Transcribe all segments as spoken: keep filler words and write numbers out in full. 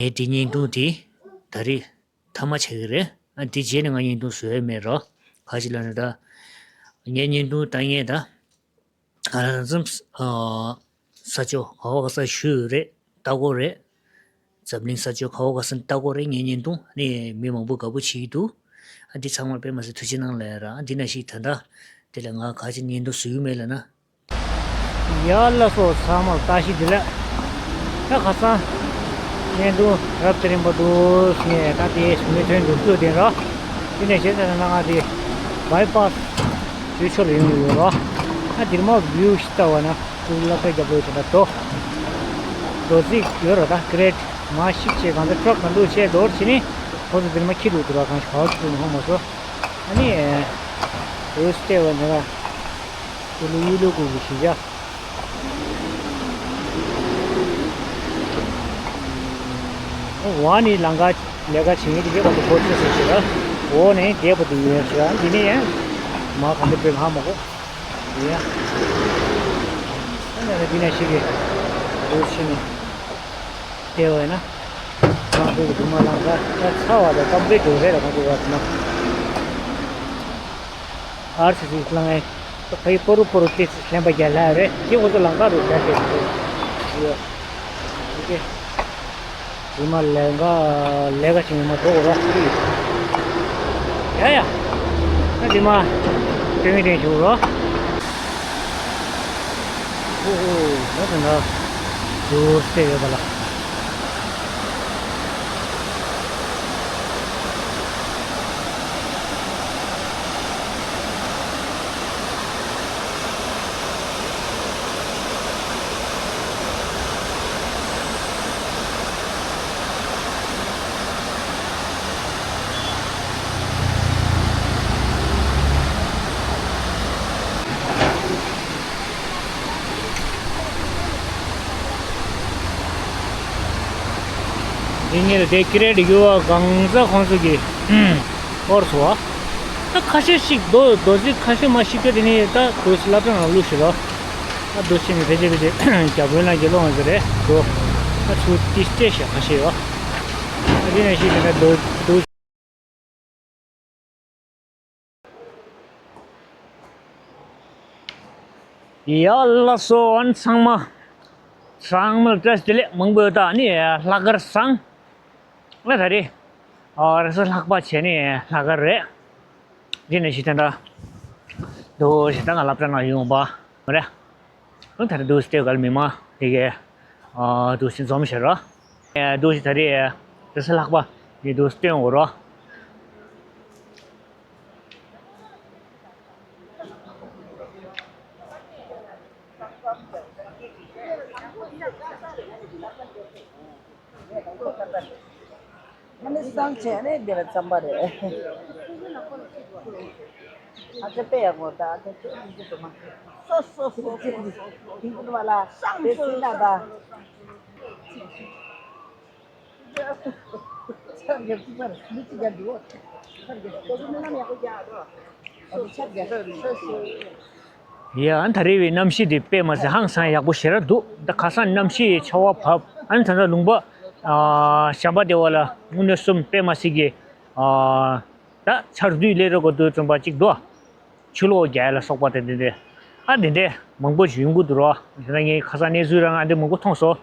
ངས་དེ་བརྙན་ཐུང་དེ་ད་རེས་མཐའ་མ་ཆགས་ཀྱི་རེད། ཨ་དེ་རྗེས་ནས་ང་བརྙན་ཐུང་བཟོ་ཡ་མེད་རོ། ག་ཅི་ལབ་ན་ད། ངས་བརྙན་ཐུང་ལྟ་མཁན་ད། ཨ་རང་འཛོམས་ཨ་ས་ཕྱོགས་ག་བ་ག་ས་བཞུགས་ཡོད་རེད། ལྟ་སྐོར་རེད། འཛམ་གླིང་ས་ཕྱོགས་ག་བ་ག་ས་ལྟ་སྐོར་རེད། ངས་བརྙན་ཐུང་ནི་མི་མང་པོ་དགའ་པོ་བྱེད་ཀྱི་འདུག་ཨ་འདི་ཚང་མར་དཔེ་མ་སྲིད་ཐུགས་རྗེ་གནང་ལབ་ཡ་ར། ཨ་འདི་ནང་བཞིན་ད་ལྟ་དེ་ལ་ང་ག་ཅི་བརྙན་ཐུང་བཟོ་གི་མེད་ལབ་ན། ཡ་ལ་སོ་ཚང་མར་བཀྲ་ཤིས་བདེ་ལེགས། ད་ཁ་སང་བརྙན་ཐུང་རབ་དེ་རིང་པོ་འདུག་ཟེར་ནས་ད་དེ་མི་ཐོན་འདུག་ཚུལ་དེ་ར། དེ་ནས་བྱས་ཙང་ན་ང་དེ་བྷའི་པ་སི་དེ་ཕྱོགས་ལ་ཡོང་གི་ཡོད་ར། ད་འདིར་མ་བིའུ་ཞིག་ལྟ་བ་ན་ཀུ་ལུ་སློབ་གྲྭ་རྒྱབ་ལོགས་དེ་འདྲ་འགྲོ། རྡོ་རྩིག་ཡོད་ར། ད་ཀི་རེ་ཊི་མ་ཞིག་བྱས་གང་ཚ་ཊི་རག་གང་འདུག་བྱས་འགྲོ་བྱས་ནས་ཁོ་ཚོ་འདིར་མ་འཁྱེར་འདུག་དུ་ར། གང་ཞིག་ག་བ་ཚུགས་མ་ཧོ་མ་སོ། ཨ་ནི་འོ་སྟེ་བ་ནི་ར། ཀུ་ལུ་ཡུལ་ལུ་ཀུ་གི་ཤི་བྱ། འོ་ནི་ལང་ཀ་ལས་ཀ་བྱེད་མཁན་དེ་གས་བར་དུ་གོ་ཚོད་ཟེར་ཞིག་ལ། འོ་ནི་རྒྱས་པ་དུ་ཡོད་ཟེར། འདི་ནི་ཡང་མ་གང་དུ་བོད་ཧ་མ་གོ། ཡ། ཨ་ནི་འདི་ནས་ཤི་གི་འོ་ཤི་ནི་ལྟེ་བ་ཡིན་ན། ང་ཚོ་གི་དུ་མ་ལང་ཀ་ད་ཚ་བ་དང་སྐམ་པའི་འགྲོ་རེད་ལ། ང་ཚོ་བར་དུ་མ། ཨར་སི་སི་ལང་ཨེ། ཕའི་པོ་རུ་པོ་རུ་ཏི་སི་ལྷན་པ་རྒྱ་ལྷ་རེད། ཁྱི་ཁོ་ཚོ་ལང་ཀ་རུ་རྒྱ་ཏེ་ཡོད། ཡོད། ཨོ་ཀེ། དེ་མ་ལས་ཀ་ལས་ཀ་བྱེད་མི་མ་གཏོགས་རོགས་ཡ་ཡ། ད་དེ་མ་དེ་མི་དྲན་བྱུང་རོགས། ཨོ་ཧོ། ད་དེ་འདྲ་འདུག་སེ་ཡོད་པ་ལ། འདི་ཉིད་དེ་ཀི་རེ་ཊི་ཡུ་བ་གང་ས་ཁོང་ཚོ་གི་སྐོར་སོ། ད་ཁ་ཤས་ཤིག་རྡོ་རྡོ་རྩིག་ཁ་ཤས་མ་ཤི་ཀ་དེ་ནི་ད་དུ་སློབ་གྲྭ་ནང་བླུགས་ཤི་རོ། ད་དུ་ཕྱིན་ནས་ཕལ་ཆེར་ཕལ་ཆེར་རྒྱ་དཔོན་ལ་རྒྱལ་ལོ་ང་ཚོ་རེད་འགྲོ། ད་ཚུར་ཏི་སྤྲད་ཤག་ཁ་ཤས་ཡོད། ད་དེ་ནས་ཤི་དེ་ནས་རྡོ་རྡོ། ཡ་ལ་སོ་ཨན་ཚང་མ། ཚང་མ་ལ་བཀྲ་ཤིས་བདེ་ལེགས་མང་པོ་ཡོད། ད་ནི་ལྷག་དཀར་བཟང་། ང་ད་རེས་ཨ་རེས་གཟའ་ལྷག་པ་བྱས་ནས་ལྷག་དཀར་རེད། འདི་ནས་ཤི་ད་འདྲ་འདུག་ཤི་ད་ང་སློབ་གྲྭ་ནང་ཡོང་པ་མ་རེད། ཨ་ད་རེས་འདུག་སྟེ་གལ་མི་མ་དེ་གས་ཨ་འདུག་ཤི་འཛོམས་ཤི་ར། ཨ་འདུག་ཤི་ད་རེས་རེས་གཟའ་ལྷག་པ་ཡི་འདུག་སྟེ་ཡོང་གོ་ར། ཨ་ནི་སང་བྱས་ནས་འདི་ལ་རྩམ་པ་རེད། ཨ་ཅེ་དཔེ་ཡག་པོ་ད་ཨ་ཅེ་ཁྱོད་ཀྱི་ཅི་དུ་མ། སོ་སོ་སོ་སོ། ཐིང་ཀུ་མ་ལ་སང་དཔེ་སོ་སྲིད་ན་ད། ཡ་ཨ་ད་རེས་པའི་གནམ་གཤིས་དེ་དཔེ་མ་སྲིད་ཧང་སང་ཡག་པོ་ཞེ་དྲག་འདུག་ད་ཁ་སང་གནམ་གཤིས་ཆར་པ་བབས། ཨ་ནི་ད་ལྟ་ལུང་པ་ཨ་བྱམས་པ་སྡེ་བ་ལ་དངོས་གནས་གསུམ་དཔེ་མ་སྲིད་ཀྱི་ཨ་ད་ཆར་དུས་སླེབས་རོགས་དགོས་དུས་ཙམ་པ་གཅིག་འདུག་ཆུ་ལོག་རྒྱག་ཡ་ལ་སོགས་པ་དེ་འདི་འདྲས་ཨ་འདི་འདྲས་མང་པོ་ཞིག་ཡོང་གི་འདུག་རོ། དེ་ན་ངས་ཁ་སང་གནས་ཚུལ་རང་ཨ་འདི་མང་པོ་མཐོང་སོང་།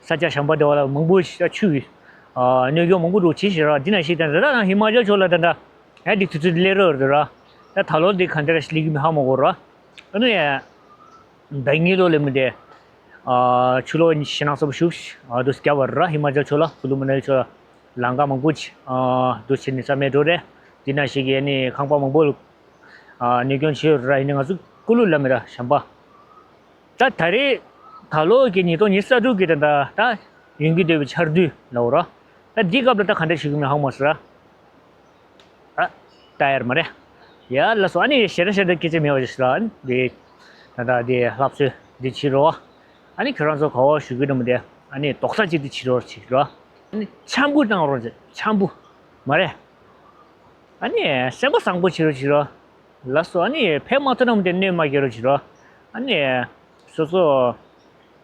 ས་ཆ་བྱམས་པ་སྡེ་བ་ལ་མང་པོ་ཞིག་ད་ཆུ་ཡི་ཨ་གནོད་སྐྱོན་མང་པོ་འདུག་བྱེད་བཞིན་ར། འདི་ན་ཞིག་དང་ད་ལྟ་ནང་ཧི་མ་ཅལ་ཕྱོགས་ལ་ད་ད་ཨ་འདི་དུས་ཚོད་འདི་སླེབས་རོགས་རེད་ར། ད་ད་ལོ་འདི་ག་འདྲ་ར་ཞིག་སླེབས་ཀྱི་མིན་ཧ་མ་གོ་ར། ཨ་ནི་ཟླ་གཉིས་ལོ་ལས་མི་འདས། ཨ་ཆུ་ལོག་ཞེད་སྣང་ཚ་པོ་ཞིག་ཨ་འདུག་བརྒྱབ་པ་རེད་ར། ཧི་མ་ཅལ་ཕྱོགས་ལ་ཀུ་ལུ་མ་ན་ལི་ཕྱོགས་ལ་ལམ་ཁ་མང་པོ་ཅིག་ཨ་འདུག་བྱས་ནས་རྩ་མེད་འགྲོ་རེད། འདི་ན་ཞིག་གི་ཨ་ནི་ཁང་པ་མང་པོ་ལ་ཨ་གནོད་སྐྱོན་བྱས་ཡོད་རེད་ར། ཡིན་ནའི་ང་ཚོ་ཀུ་ལུ་ལ་མེད་ར་བྱམས་པ། ད་ད་རེས་ད་ལོ་གི་ཉིས་སྟོང་ཉི་ཤུ་རྩ་དྲུག་གི་ད་ད་ད་ཡོང་གི་འདོད་པའི་ཆར་དུས་ལ་འོ་ར། ད་འདི་སྐབས་ལ་ད་ག་འདྲ་ཞིག་ཡོང་མིན་ཧ་གོ་མ་སོང་ར། ཨ་ལྟ་ཡར་མ་རེད། ཡ་ལ་སོ་ཨ་ནི་ཞེ་དྲག་ཞེ་དྲག་སྐད་ཆ་མེད་པ་ཞིག་ལ་འདི་ད་ད་འདི་ལྷག་བསུ་འདི་བྱེད་རོགས། ཨ་ནི་ཁྱོད་རང་ཚོ་ག་བ་བཞུགས་ཀྱི་འདུག་མི་འདི་ཨ་ནི་རྡོག་རྩ་གཅིག་འདི་བྱེད་རོགས་བྱེད་རོགས། ཨ་ནི་འཆམ་པོ་གནང་རོགས་བྱེད། འཆམ་པོ་མ་རེད། ཨ་ནི་སེམས་པ་བཟང་པོ་བྱེད་རོགས་བྱེད་རོགས། ལགས་སོ། ཨ་ནི་ཕེབས་མ་ཐུབ་ན་མི་དེ་གནོད་མ་སྐྱེལ་རོགས་བྱེད་རོགས། ཨ་ནི་སོ་སོ་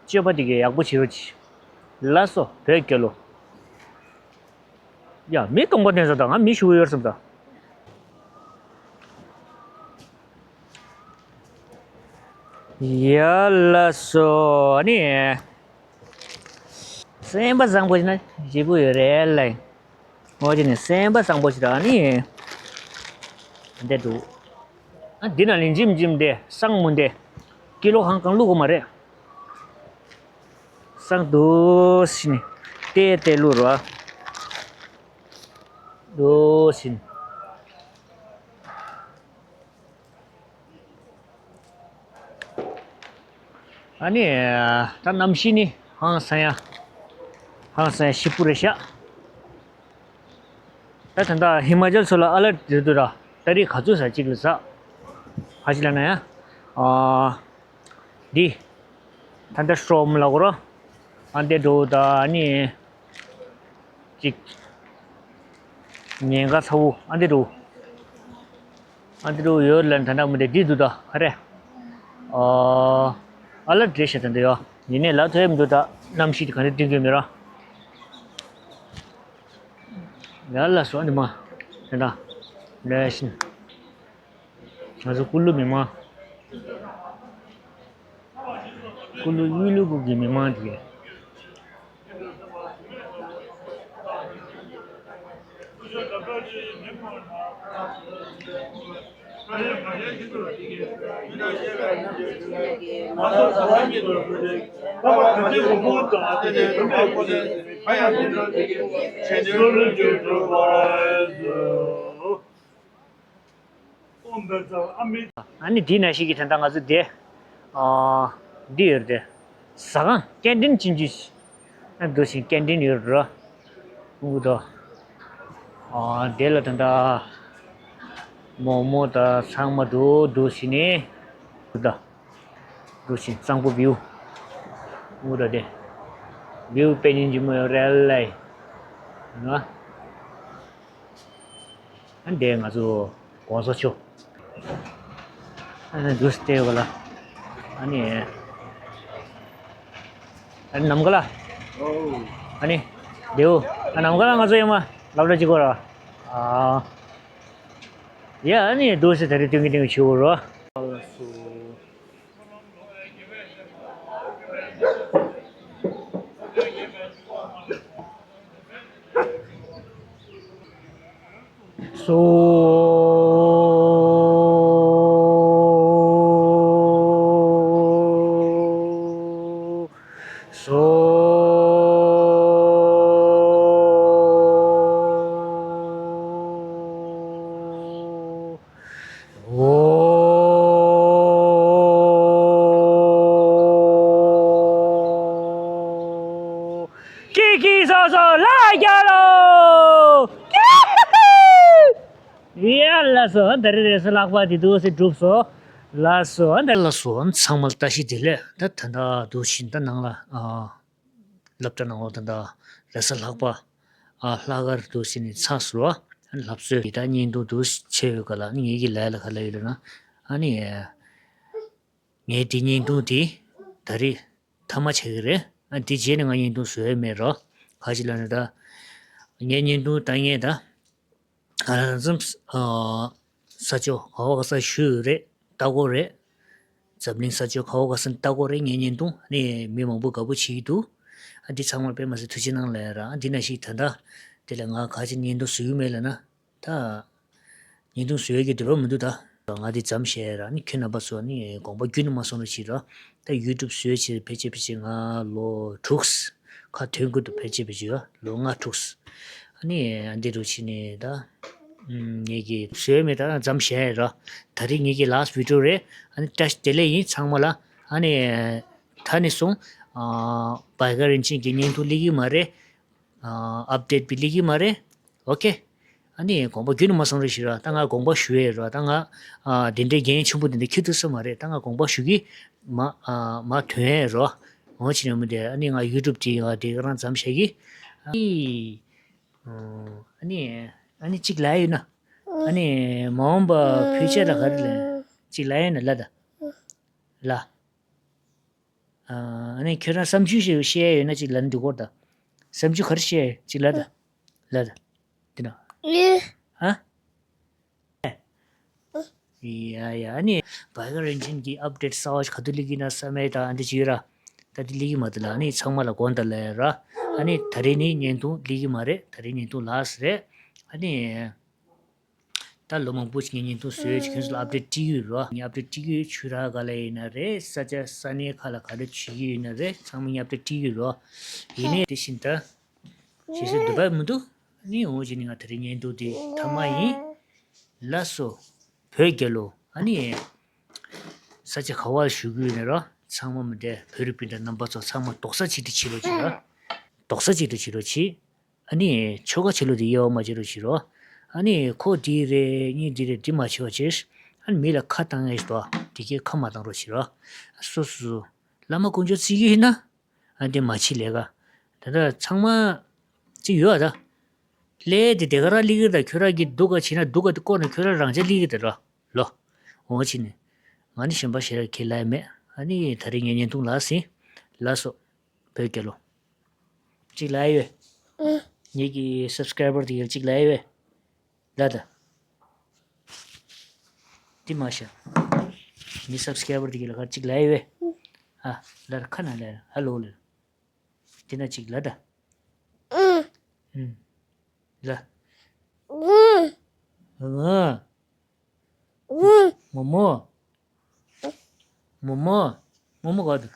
སྤྱོད་པ་དེ་གའི་ཡག་པོ་བྱེད་རོགས་བྱེད། ལགས་སོ་བོད་རྒྱལ་ལོ། ཡ། མི་སྟོང་པ་བསྟན་ས་དང་ང་མི་ཞུ་གི་ཡོད་བསམ་དང་། ཡ་ལ་སོ་ནི། སེམས་པ་བཟང་པོ་ཞིག་ན་ཞེ་པོ་ཡོད་རེད་ལ། ངོ་ཅི་ནི་སེམས་པ་བཟང་པོ་ཞིག་རག་ནི། འདི་འདུག་ཨ་འདི་ན་ལིན་ཇིམ་ཇིམ་དེ་སང་མུན་དེ་ཀི་ལོ་ཧང་གང་བླུག་གོ་མ་རེད། སང་དུ་ཞིག་ནི་ཏེ་ཏེ་བླུག་རོ། དུ་ཞིག་ནི། ཨ་ནི། ད་གནམ་གཤིས་ནི་ཧང་སང་ཡ། ཧང་སང་ཡ་ཞེ་པོ་རེད་ཤག་ད་ད་ལྟ་ཧི་མ་ཅལ་སོགས་ལ་ཨ་ལར་ཏི་རེད་འདུག་ར། ཏ་རིག་ག་ཚོད་ས་གཅིག་ལ་ས། ཧ་ཅི་ལ་ན་ཡ། ཨ། འདི། ད་ལྟ་སྲོམ་ལ་གོ་ར། ཨ་འདི་འགྲོ་ད་ཨ་ནི། གཅིག་ཉེན་ཁ་ཚ་བོ་ཨ་འདི་རུ། ཨ་འདི་རུ་ཡོད་ལ་ད་འདྲ་མི་འདྲ་འདི་འདུག་ད་ཧ་རེ། ཨ་ལ་འདྲེ་ཤ་ད་འདི་ཡོ། ཡིན་ནའི་ལ་ཐོས་མི་འདུག་ད་གནམ་གཤིས་དེ་ག་འདྲ་སྟོན་གྱི་མི་ར། ཡ་ལ་སོ་ཨ་འདི་མ། ད་འདྲ། ལས་ཤིན། ང་ཚོ་ཀུ་ལུ་མི་མང་། ཀུ་ལུ་ཡུལ་ལུ་ཀུ་གི་མི་མང་དེ། ཨ་ནི་དེའི་ནང་བཞིན་གྱི་ད་ལྟ་ང་ཚོ་དེ། ཨ། འདི་ཡོད་རེད། ཟ་ཁང་ཀན་ཊིན་ཅན་ཅུས། ཨ་འདུག་ཞིང་ཀན་ཊིན་ཡོད་རེད། ཨུ་དོ། ཨ་དེ་ལ་ད་ལྟ་མོག་མོག་དང་ཚང་མ་འདུག་འདུག་ཞིང་ནི། འདུག་ད། འདུག་ཞིང་གཙང་པོ་བིའུ། ཨུ་དོ་དེ། བིའུ་དཔེ་སྙིང་རྗེ་མོ་ཡོད་རེད་ལེ། ཨ། ཨ་འདས་ང་ཚོ་གོང་ས་མཆོག་ཨ་ནི་འདུག་སྟེ་བ་ལ། ཨ་ནི། ཨ་ནི་ནམ་མཁའ་ལ། ཨ་ནི། དེའུ། ཨ་ནམ་མཁའ་ལ་ང་ཚོ་ཡང་མ་ལབ་ལ་ཅིག་གོ་ར། ཨ། ཡ་ཨ་ནི་འདུག་སེ་ད་རེ་ཏུང་གི་ཏུང་གི་ཆུ་བོ་རོ། སོ། སོ། འོ། ཀི་ཀི་སོ་སོ་ལ་རྒྱ་ལོ། ཡ་ལ་སོ་ད་རེ་རེ་སོ་ལག་པ་དེ་འདུག་སེ་གྲུབ་སོ། ལ་སོ་ད་ལ་སོ་ཚང་མ་ལ་བཀྲ་ཤིས་བདེ་ལེགས། ད་ད་ད་འདུག་བཞིན་ད་ནང་ལ་ཨ། སློབ་གྲྭ་ནང་ལོགས་དེ་འདྲ་རེས་གཟའ་ལྷག་པ། ཨ་ལྷག་དཀར་འདུག་ཟེར་ནས་ཚར་སོང་བ། ཨ་ནི་ལྷ་གསོལ་གྱི་ད་བརྙན་ཐུང་འདུག་བྱས་ཡོད་ག་ལ། ཨ་ནི་ངེད་ཀྱི་ལས་ལ་ག་ལ་ཡོད་ལ་ན། ཨ་ནི་ངའི་དེ་བརྙན་ཐུང་དེ་ད་རེས་མཐའ་མ་ཆགས་ཀྱི་རེད། ཨ་དེ་རྗེས་ནས་ང་བརྙན་ཐུང་བཟོ་ཡ་མེད་རོ། ག་ཅི་ལ་ན་ད། ངའི་བརྙན་ཐུང་ལྟ་མཁན་ད། ང་རང་ཚོ་ཨ་ས་ཕྱོགས་ག་བ་ག་ས་བཞུགས་ཡོད་རེད། ལྟ་གོ་རེད། འཛམ་གླིང་ས་ཕྱོགས་ག་བ་ག་ས་ལྟ་གོ་རེད། ངའི་བརྙན་ཐུང་ནི་མི་མང་པོ་དགའ་པོ་བྱེད་ཀྱི་འདུག་ཨ་འདི་ཚང་མར་དཔེ་མ་སྲིད་ཐུགས་རྗེ་གནང་ལབ་ཡ་ར། ཨ་འདི་ན་ཞིག་ད་ལྟ་དེ་ལ་ང་ག་ཅི་བརྙན་ཐུང་བཟོ་གི་མེད་ལབ་ན། ད་བརྙན་ཐུང་བཟོ་ཡ་གི་འདོད་པ་མི་འདུག་ད་ང་འདི་མཚམས་བཞག་ཡ་ར། ནི་ཁྱོད་རྣམ་པ་ཚོ་ནི་དགོངས་པ་རྒྱུན་ནས་མ་སོང་རོགས་བྱེད་ར། ད་ཡུ་ཊུབ་བཟོས་བྱས་ཕལ་ཆེར་ཕལ་ཆེར་ང་ལོ་དྲུག་ཁ་ཐོན་གི་འདུག་ཕལ་ཆེར་ཕལ་ཆེར་ལོ་ལྔ་དྲུག་ཨ་ནི་ཨ་འདི་རུ་ཕྱིན་ནས་ད། ངེད་ཀྱི་བཟོས་མེད་ད་མཚམས་བཞག་ཡ་ར། ད་རེས་ངེད་ཀྱི་ལཱ་སི་ཊི་བི་ཌི་ཡོ་རེད། ཨ་ནི་བཀྲ་ཤིས་བདེ་ལེགས་ཡིན་ཚང་མ་ལ། ཨ་ནི་ད་ནས་བཟུང་བྷའི་ག་རིན་ཆེན་གྱི་བརྙན་ཐུང་སླེབས་ཀྱི་མ་རེད། ཨ་ཨབ་ཌེཊ་པི་སླེབས་ཀྱི་མ་རེད། ཨོ་ཁེ། ཨ་ནི་དགོངས་པ་རྒྱུན་ནས་མ་སོང་རོགས་བྱེད་ར། ད་ང་དགོངས་པ་ཞུ་ཡས་ར། ད་ང་ཨ་དེ་འདྲའི་འགན་ཆེན་པོ་དེ་འདྲ་འཁྱེར་ཐུབ་ས་མ་རེད། ད་ང་དགོངས་པ་ཞུ་གི་མ་ཨ་མ་ཐོན་ཡས་ར། འོ་ཅི་ནས་མི་དེ་ཨ་ནི་ང་ཡུ་ཊུབ་དེ་ང་དེ་རང་མཚམས་བཞག་གི། ཨ་ནི་ཨ་ནི་ཨ་ནི་གཅིག་ལབ་ཡོད་ན། ཨ་ནི་མ་འོངས་པ་ཕུའུ་ཅར་ལ་ག་རེ་ལབ་གཅིག་ལབ་ཡོད་ན་ལབ་ད། ལ། ཨ་ནི་ཁྱོད་རང་བསམ་ཚུལ་ཞིག་བཤད་ཡ་ཡོད་ན་ཅིག་ལབ་ན་འགྲིག་གོ་ད། བསམ་ཚུལ་ག་རེ་བཤད་ཡ་ཅིག་ལབ་ད། ལབ་ད། དེ་ན། ཧ། ཡ་ཡ། ཨ་ནི་བྷའི་ཀར་ཨིན་ཇིན་གྱི་ཨབ་ཌེཊ་གསར་བ་ཞིག་ག་དུས་སླེབས་ཀྱི་ན་བསམ་མེད་ད། ཨ་འདི་ཅི་ཡོད་ར། ད་འདི་སླེབས་ཀྱི་མ་འདུག་ལ། ཨ་ནི་ཚང་མ་ལ་དགོངས་དག་ལབ་ཡ་ར། ཨ་ནི་ད་རེས་ནི་བརྙན་ཐུང་སླེབས་ཀྱི་མ་རེད། ད་རེས་བརྙན་ཐུང་ལཱསི་རེད། ཨ་ནི་ད་ལོ་མང་པོ་ཞིག་ངས་བརྙན་ཐུང་བཟོས་ཀྱི་ཁྱོད་ཚོ་ལ་ཨབ་ཌེཊ་སྤྲད་ཀྱི་ཡོད་རོ། ངས་ཨབ་ཌེཊ་སྤྲད་ཀྱི་ཡོད། ཆུ་རགས་ག་ལ་ཡིན་ན་རེད། ས་ཆ་ས་གནས་ཁག་ལ་ག་རེ་བྱེད་ཀྱི་ཡོད་ན་རེད། ཚང་མ་ངས་ཨབ་ཌེཊ་སྤྲད་ཀྱི་ཡོད་རོ། ཡིན་ནའི་དེ་བཞིན་ད། ཞེས་སུ་འདུག་པ་མི་འདུག་ནི་འོ་ཅི་ནི་ང་དེ་རིང་བརྙན་ཐུང་འདི་མཐའ་མ་ཡིན། ལགས་སོ། བོད་རྒྱལ་ལོ། ཨ་ནི། ས་ཆ་ག་བར་བཞུགས་ཀྱི་ཡོད་ན་རོ། ཚང་མ་མི་འདྲ་བོད་རིགས་སྤུན་ཟླ་རྣམ་པ་ཚོ་ཚང་མ་རྡོག་རྩ་གཅིག་ཏུ་བྱེད་རོགས་བྱེད་རོ། རྡོག་རྩ་གཅིག་ཏུ་བྱེད་རོགས་བྱེད། ཨ་ནི་ཆོལ་ཁ་ཆོས་ལུགས་དེ་དབྱེ་བ་མ་བྱེད་རོགས་བྱེད་རོ། ཨ་ནི་ཁོ་འདི་རེད་གཉིས་འདི་རེད་འདི་མ་བྱེད་པ་བྱེད། ཨ་ནི་མི་ལ་ཁ་བཏང་ཡས་ཞིག་འདུག་དེ་གའི་ཁ་མ་བཏང་རོགས་བྱེད་རོ། སོ་སོ། བླ་མ་དཀོན་མཆོག་བརྩི་གི་ཡིན་ན། ཨ་འདི་མ་བྱེད་ལས་ཀ་ད་ལྟ་ཚང་མ་ཅིག་ཡོད་ཨ་ད། ལས་དེ་དེ་ག་རང་ལི་གི་ད། ཁྱོད་རང་གི་སྡུག་ག་བྱེད་ན་སྡུག་ག་དེ་བསྐོར་ན་ཁྱོད་རང་རང་ཅག་ལི་གི་ད་རོ། ལོ། འོ་ཅི་ནི། ང་ནི་གཞན་པ་ཞེ་དྲག་ཁས་ལེན་མེད། ཨ་ནི་ད་རེས་ངས་བརྙན་ཐུང་ལ་ཟིན། ལགས་སོ། བོད་རྒྱལ་ལོ། གཅིག་ལ་ཡོད། ངེད་ཀྱི་སབ་སི་ཀ་རའི་བར་དེ་ག་གཅིག་ལ་ཡོད། ལ་ད། འདི་མ་ཤ། ངའི་སབ་སི་ཀ་རའི་བར་དེ་ག་ལ་ག་གཅིག་ལ་ཡོད། ཨ། ལ་ད་ཁ་ན་ལ་ཡོད། ཧ་ལོ་ལ། འདི་ན་གཅིག་ལ་ད། ཨུམ། ལ། ཨུམ། ཨ། མོ་མོ། མོ་མོ། མོ་མོ་ག་དུ།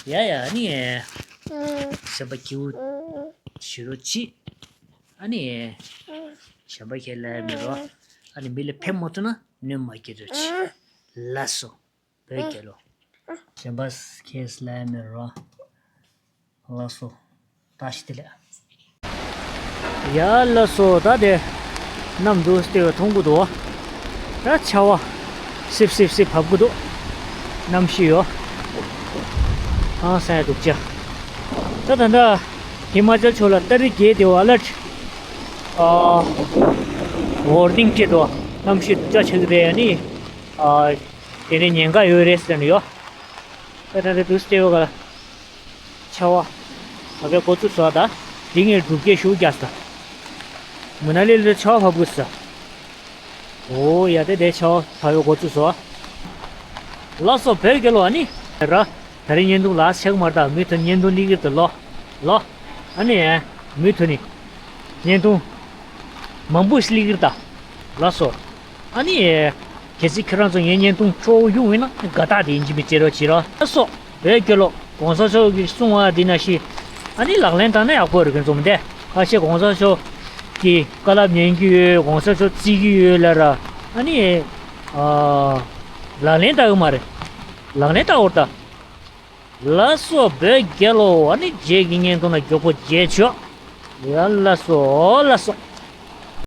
ཡ་ཡ་ཨ་ནི། གཞན་པ་སྐྱིད་པོ་བྱེད་རོགས་གྱིས། ཨ་ནི། གཞན་པ་ཁས་ལེན་མི་རོགས། ཨ་ནི་མི་ལ་ཕན་མ་ཐོགས་ན་གནོད་མ་སྐྱེལ་རོགས་གྱིས། ལགས་སོ། བོད་རྒྱལ་ལོ། གཞན་པ་ཁས་ལེན་མི་རོགས། ལགས་སོ། བཀྲ་ཤིས་བདེ་ལེགས། ཡ་ལགས་སོ། ད་དེ་གནམ་འདུག་སྟེ་མཐོང་གི་འདུག་ད་ཆར་པ་སིབ་སིབ་སིབ་བབས་ཀྱི་འདུག་གནམ་གཤིས་ཡོད། ཧང་སང་འདུག་ཅག་ད་ད་ལྟ་ཧི་མ་ཅལ་ཕྱོགས་ལ་ཏ་རིག་བརྒྱད་དེ་ཨ་ལར་ཊི། ཨ། ཝར་ནིང་སྤྲད་འདུག་གནམ་གཤིས་སྡུག་ཅག་ཆགས་ཀྱི་རེད། ཨ་ནི། ཨ། དེ་ནས་ཉེན་ཁ་ཡོད་རེད་ཟེར་ནས་ཡོད། ད་ད་ད་དུས་སྟེ་བ་ག་ལ། ཆར་པ་བབས་པའི་འགོ་བཙུགས་སོང་ད། འདི་ངས་སྒྲུབ་སྐྱེལ་ཞུ་རྒྱག་ས། མུ་ན་ལི་ལ་ཆར་པ་བབས་དགོས་ས། འོ་ཡ་དེ་དེ་ཆར་པ་བབས་པའི་འགོ་བཙུགས་སོང་། ལགས་སོ། བོད་རྒྱལ་ལོ། ཨ་ནི་ར། ད་རིང་བརྙན་ཐུང་ལ་ཆག་མར་ད་མུ་མཐུད་བརྙན་ཐུང་སླེབས་ཀྱི་འདུག་ལོ། ལོ། ཨ་ནི། མུ་མཐུད་ནི། བརྙན་ཐུང་། མང་པོ་ཞིག་སླེབས་ཀྱི་འདུག་ད། ལགས་སོ། ཨ་ནི། གལ་སྲིད་ཁྱེད་རང་ཚོ་ངའི་བརྙན་ཐུང་སྤྲོ་བོ་ཡོང་ཡོད་ན་དགའ་རྟགས་དེ་ཡིན་གཅིག་མིན་གཅིག་སྤྲད་རོགས་བྱེད་རོགས། ལགས་སོ། བོད་རྒྱལ་ལོ། གོང་ས་མཆོག་གིས་གསུང་བ་འདི་ནང་བཞིན། ཨ་ནི་ལག་ལེན་བསྟར་ན་ཡག་པོ་རེད། ཁྱེད་ཚོ་མི་འདྲ་ཁ་ཤས་གོང་ས་མཆོག་གི་བཀའ་སློབ་ཉན་གྱི་ཡོད། གོང་ས་མཆོག་བརྩི་གི་ཡོད་ལབ་ར། ཨ་ནི། ཨ། ལག་ལེན་བསྟར་གི་མ་རེད། ལག་ལེན་བསྟར་དགོས་རེད་ད། ལགས་སོ། བོད་རྒྱལ་ལོ། ཨ་ནི་རྗེས་ཀྱི་བརྙན་ཐུང་ལ་མགྱོགས་པོ་མཇལ་ཆོག་ཡ་ལགས་སོ། ལགས་སོ།